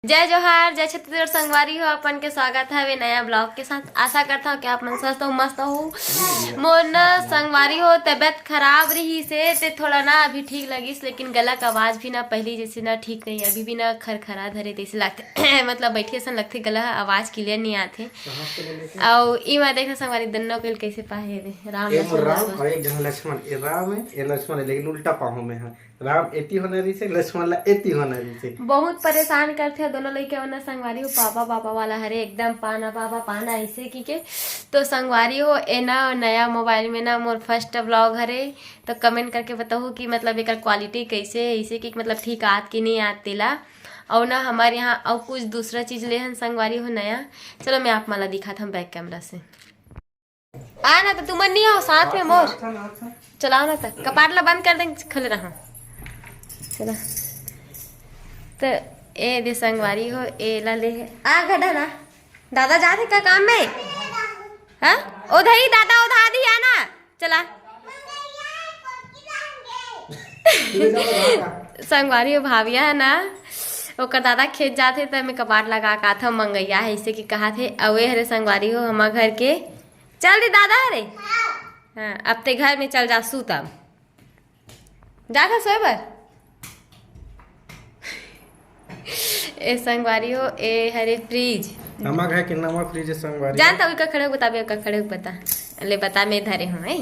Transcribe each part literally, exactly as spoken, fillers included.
जय जोहार, जय छत्तीसगढ़ संगवारी हो, अपन के स्वागत हवे नया ब्लॉग के साथ। आशा करता हूँ कि आप मन स्वस्थ हो, मस्त हो। मोर न संगवारी हो तबियत खराब रही से ते थोड़ा ना अभी ठीक लगिस, लेकिन गला का आवाज भी ना पहली जैसे ना ठीक नहीं, अभी भी ना खरखरा धरे जैसे लगथे मतलब बैठी असन लगथे, गला आवाज क्लियर नहीं आथे। अउ ई मैं देखना संगवारी दोनों के कैसे पाहे रे राम ए मोर लक्ष्मण राम बाबा। और एक जन लक्ष्मण, ए राम है, ए लक्ष्मण है, लेकिन उल्टा पाहूं मैं। हाँ, राम एती होना रहिसे, लक्ष्मण ला एती होना रहिसे। बहुत परेशान करथे दोनों लइका मन संगवारी हो, पापा पापा वाला हरे एकदम पाना पापा पाना ऐसे की के। तो संगवारी हो, ए ना नया मोबाइल में ना मोर फर्स्ट व्लॉग हरे, तो कमेंट करके बताओ कि मतलब एकर क्वालिटी कैसे है, ऐसे कि मतलब ठीक आत कि नहीं आत तेला। और ना हमारे यहाँ और कुछ दूसरा चीज ले हन संगवारी हो नया। चलो मैं आप मला दिखात हूँ बैक कैमरा से। आ ना तो तुमन नहीं हो साथ में मोर। चलाओ ना तो कपाट ला बंद कर दे, खले रहा। चला। तो ए दे संगवारी हो, ए ला ले। आ गडा ना। दादा जाथे का काम में? हाँ? ओधई दादा ओधा दी आ ना। चला। संगवारी हो भाविया है ना, ओकर दादा खेत जाथे त मैं कपाट लगा के आथव, मंगैया है इसे कि कहा थे। अउ ए हरे संगवारी हो हमा घर के चल रे दादा रे। हाँ, अब ते घर में चल जा, सूत अब। जा घर सोए बर। ए संगवारी हो, ए हरे फ्रिज। हमर घर के नवा फ्रिज है संगवारी। जान त उका खड़े बताबे, उका खड़े बता। ले बता, मैं धरे हूँ, हैं?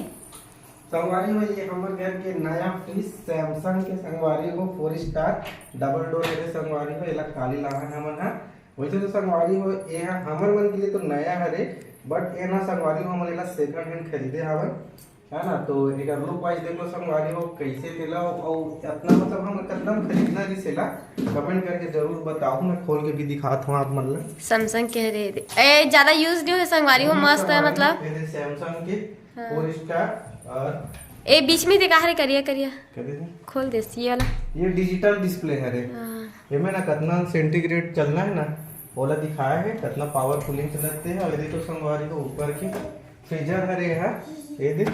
संगवारी हो, ये हमर घर के नया फ्रिज Samsung के संगवारी हो, four star double door है संगवारी हो, एला काली लाहन हमन हा। वैसे तो संगवारी हो, ये हा हमर मन के लिए तो नया हरे, but ये ना संगवारी हो, हमन एला second hand खरीदे हावय, है ना। तो एकर look wise देख लो संगवारी हो, कैसे तेला, अउ इतना मतलब हम कतना में खरीदना रहिस एला, comment करके जरूर बताओ, मैं खोल के भी दिखात हूँ आप मन ला। Samsung के हरे दे। ए, ज्यादा use नहीं है संगवारी हो, मस्त है मतलब। ये Samsung के हाँ। Four star और ए बीच में ते का हरे करिया करिया? क्या दे दे? खोल दे ये वाला। ये digital display हरे। हाँ। एमे ना कतना centigrade चलना है ना, ओला दिखाए है, कतना power cooling चलते हैं। और ये तो संगवारी हो ऊपर के freezer हरे हा, ये दे,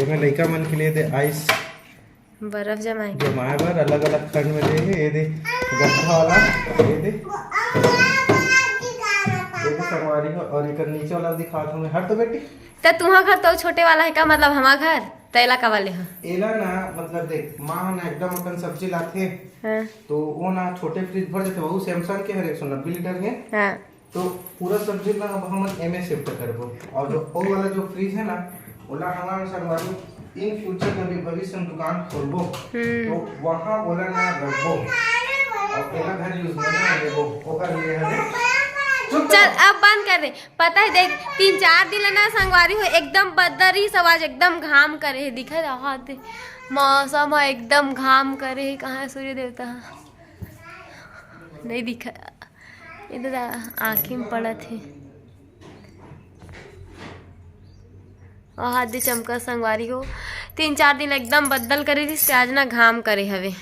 एमे लइका मन के लिए दे ice बर्फ जमाए। जमाए बर अलग-अलग खंड में दे हे, ये दे गड्ढा वाला, ये दे। ये दे संगवारी हो, और एकर नीचे वाला दिखात हूँ मैं, हट तो बेटी। त तुहा घर तो छोटे वाला है का, मतलब हमा घर, त एला का वाले हो? एला ना, मतलब देख, माँ ना एकदम अपन सब्जी लाथे, हाँ। तो वो ना छोटे फ्रिज भर देथे, वो Samsung के हर एक सौ नब्बे लीटर के। हाँ। तो पूरा सब्जी ला अब हमन एमे shift करबो, और जो ओ वाला जो फ्रिज है ना, ओला हमन संगवारी in future कभी भविष्य में दुकान खोलबो, हम्म। तो वहाँ ओला ना रखबो, और एला घर use में ना लेबो, ओकर लिए हरे। चुप चल, रहो। अब बंद कर दे। पता है, देख, तीन चार दिन ले ना संगवारी हो, एकदम बदरी सवाज, एकदम घाम करे है, दिखत रहा दे। मौसम ह एकदम घाम करे है, कहाँ सूर्य देवता ह? नहीं दिखा। ये दादा आँखी में पड़त हे। ओहा दे चमका संगवारी हो, तीन चार दिन एकदम बदल करे रहिस, आज ना घाम करे हवे।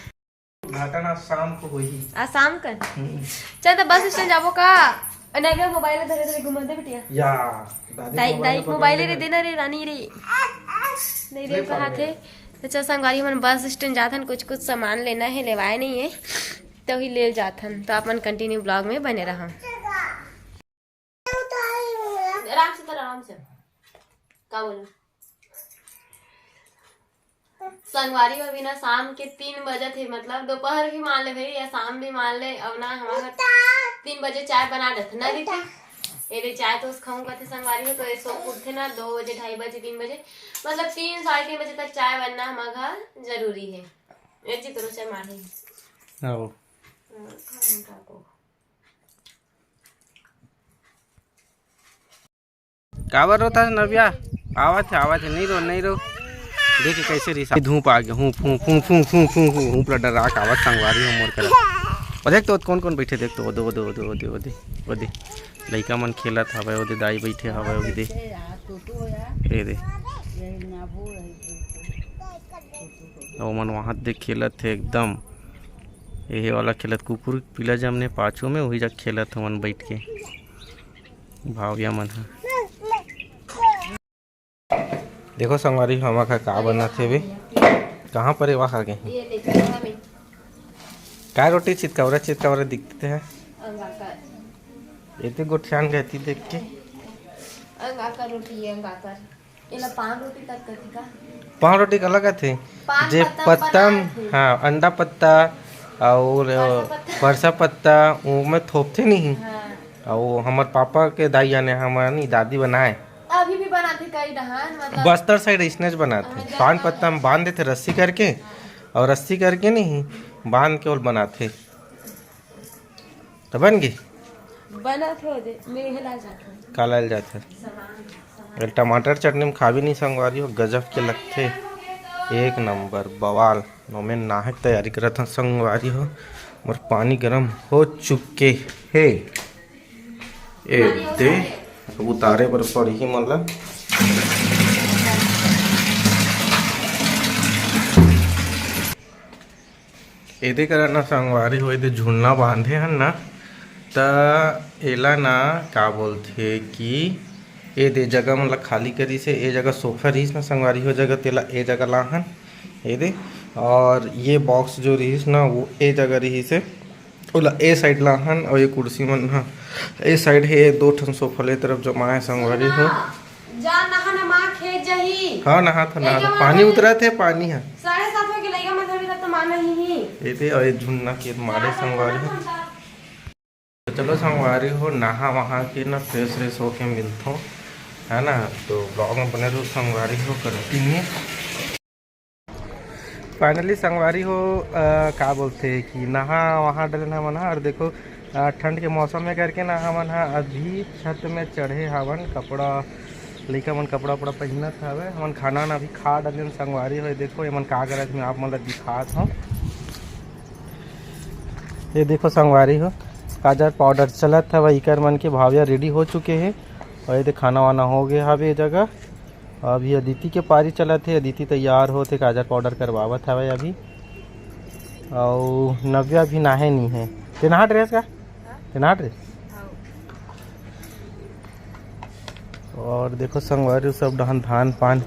घाटा ना शाम को होही। आ शाम कर। हम्म। चल तो बस स्टैंड जाबो का? नहीं बे, मोबाइल धरे धरे घूमत दे बिटिया। या, दादी दाई, मोबाइल दाई पकड़ मोबाइल ले रे है। देना रे रानी रे। नहीं रे, ले कहा पागल। थे। तो चल संगवारी, हमन बस स्टैंड जाथन, कुछ कुछ सामान लेना है, लेवाए नहीं है, तो ही ले जाथन। तो आप मन continue vlog में बने रहा। आराम से, तर आराम से। का बोलूं? संगवारी हो, अभी ना शाम के तीन बजत हे, मतलब दोपहर भी मान ले भाई या शाम भी मान ले, अब ना हमारा तीन बजे चाय बना देथे ना दीदी। ए दे चाय तो उस खाऊं कहते संगवारी हो, तो ये सो उठते ना दो बजे, ढाई बजे, तीन बजे, मतलब तीन, साढ़े तीन बजे तक चाय बनना हमारे घर जरूरी है। ए जी, तो चाय मारे। आओ। हाँ, खाऊं का को। काबर रोता है नबिया? आवत है, आवत है, नहीं रो, नहीं रो। देख कैसे रिसा, धूप आ गया, हूँ, फूँ, फूँ, फूँ, फूँ, फूँ, हूँ, हूँ, पूरा डरा के आवत संगवारी हो मोर करा। और देख तो कौन कौन बैठे, देख तो, ओदे, ओदे, ओदे, ओदे, ओदे, ओदे। लइका मन खेलत हवय, ओदे दाई बैठे हवय, ओदे। ए दे। ओ मन वहाँ देख खेलत हे एकदम। एहे वाला खेलत कुकुर पीला जमने पाछू में, वही जग खेलत हवन बैठ के। भाविया मन ह। देखो संगवारी, हमर घर का बनत हे बे। कहाँ पर हे, वहाँ के? ये देखो, वहाँ में। काय रोटी छितकावरा, छितकावरा दिखते हैं। एती गोठियान गए ती देख के। अंगाकर रोटी है, अंगाकर। एला पान रोटी तक कथी का? पान रोटी काला कथे? पान जे पत्तम पत्तम, बनाए थे। हाँ, अंडा पत्ता और परसा पत्ता। परसा पत्ता, वो में थोपथे नहीं। हाँ। और हमर पापा के दाई आने हमर नी दादी बनाए। अभी भी बनाते कई डहान, मतलब बस्तर साइड इसने बनाते, पान पत्ता में बांध देते रस्सी करके, और रस्सी करके नहीं बांध के और बनाते। तो बन गई। बनत हो जे, मैं हेला जात हूँ। काला जाते। टमाटर चटनी में खाबी नहीं संगवारी हो, गजब के लगथे, एक नंबर बवाल। नोमे नाहक तैयारी करत हन संगवारी हो, मोर पानी गरम हो चुके हे। ए दे, अब उतारे बर पड़ही मोला। एदे करा ना संगवारी हो, एदे झुन्ना बांधे हन ना, त एला ना का बोलथे कि एदे जगह मन ला खाली करिस हे, ए जगह सोफा रहिस ना संगवारी हो, जगह तेला ए जगह लाहन एदे, और ये बॉक्स जो रहिस ना वो ए जगह रहिस हे, ओला ए साइड लाहन, और ये कुर्सी मन ह ए साइड हे, दो ठन सोफा ले तरफ जमाए संगवारी हो। जा नहा ना माँ खेत जही। हाँ, नहात हो, नहात हो। पानी उतरत हे, पानी ह। साढ़े सात बजे लइका मन धरबे तब तो माँ नहीं ही। एदे और ये झुन्ना के मारे संगवारी हो। तो चलो संगवारी हो, नहा वहा के ना फ्रेश व्रेश होके मिलथो, है ना। तो ब्लॉग में बने रहो संगवारी हो, कंटिन्यू। फाइनली संगवारी हो, अ, का बोलथे कि नहा वहा डलेन हमन ह, और देखो, अ, ठंड के मौसम में करके ना हमन ह अभी छत में चढ़े हावन, कपड़ा लइका मन कपड़ा उपड़ा पहिनत हवे। हमन खाना ना अभी खा डलेन संगवारी हो। देखो एमन का करत, मैं आप मन ला दिखात हूँ। ये देखो संगवारी हो, काजर पाउडर चलत हवे, इकर मन के भाविया रेडी हो चुके हे। और ये दे खाना वाना हो गए हवे ये जगह। अभी अदिति के पारी चलत हे, अदिति तैयार होत हे, काजर पाउडर करवावत हवे अभी। अउ नव्या भी नहाए नहीं है। ते नहा ड्रेस का? ते नहा ड्रेस? और देखो संगवारी, सब डहन धान पान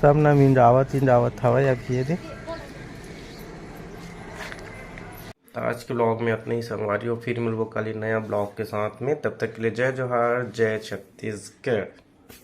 सब न मिंजावत इंजावत हवे अभी ये दे। तो आज के ब्लॉग में इतना ही संगवारी हो, फिर मिलबो कल नया ब्लॉग के साथ में। तब तक के लिए जय जोहार, जय छत्तीसगढ़।